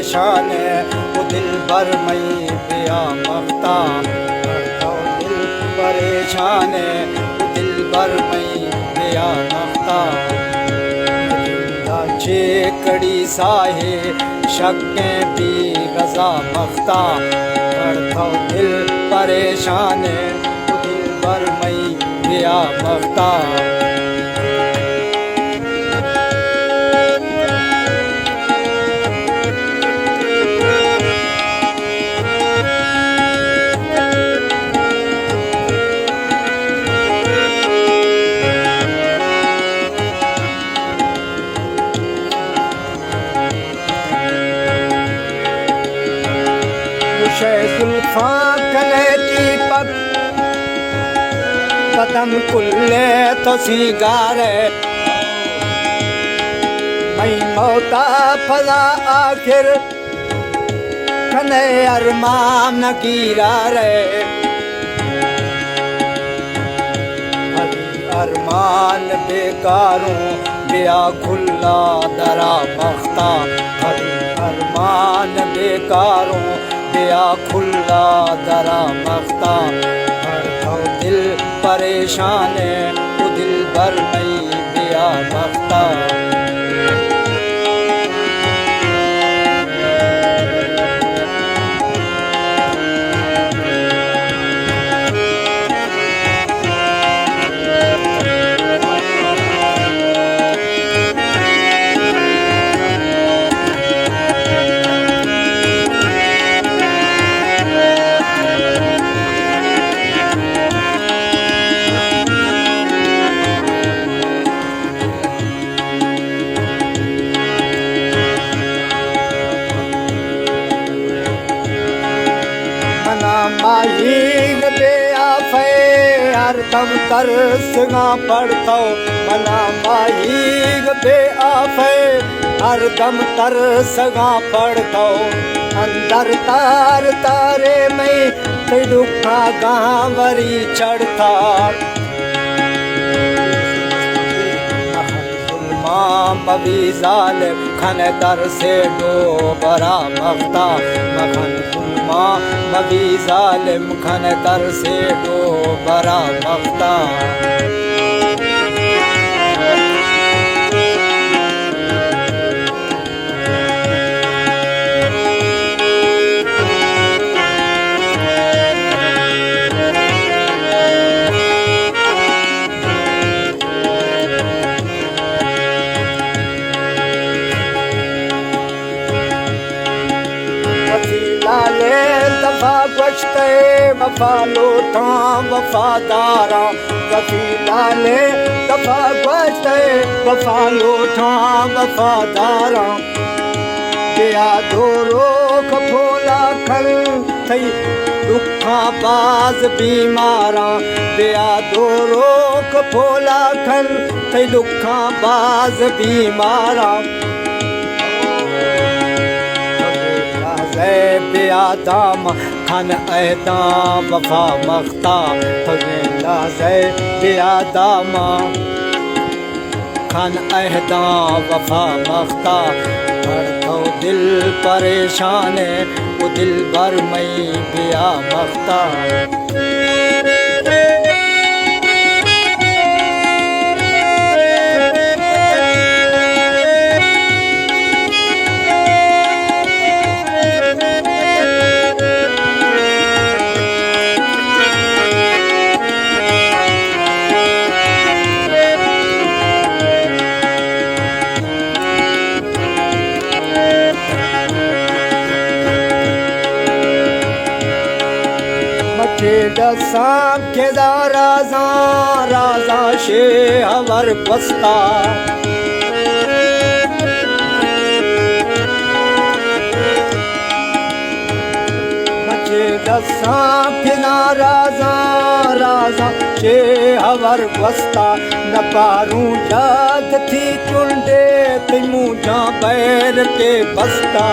پریشان ءَ او دلبر مئی بیا مختا، کڑتو دل پریشان ءَ او دلبر مئی بیا مختا۔ جندا چے کڑی ساہے شکیں بی رضا مختا، کڑتو دل پریشان ءَ او دلبر مئی بیا مختا۔ گوشئے زلفاں کنے ٹیپک، بدن کلے تو سینگارے۔ مئی موتا پدا آخر کنے ارمان گیرارے۔ ارمان بیکاروں بیا کھلا درا مختا، ہری ارمان بیکاروں بیا کھلا درا مختا۔ ہر تو دل پریشان ءَ او دلبر مئی بیا مختا۔ منا ماہیگ بے آفے ہر دم ترسگاں پڑتو، منا ماہیگ بے آفے ہر دم ترسگاں پڑتو۔ اندر تار تارے مئی تئی ڈکھاں گاں وری چڑتا۔ ظلمان مبی ظالم کھن ترسے ڈوبرا مختا، مکھن ظلمان مبی ظالم کھن ترسے ڈوبرا مختا۔ وفی لالے دفا گوشتے وفا لوٹاں وفاداراں، وفی لالے دفا گوشتے وفا لوٹاں وفاداراں۔ بیا دو روک پھولا کھن تئی ڈکھاں باز بیماراں، بیا دو روک پھولا کھن تئی ڈکھاں باز بیماراں۔ بیا دام کھن عہداں وفا مختا، پگیں لحظہ بیا داما کھن عہداں وفا مختا۔ ہر تو دل پریشان ءَ او دلبر مئی بیا مختا۔ مچے دساں کہ دا رازاں، رازاں شے ہور گوستا۔ مچے دساں پنا رازاں، رازاں چے ہور گوستا۔ نہ پاروں یاد تھی چنڈے، تئی مونجھاں بیر کے بستا۔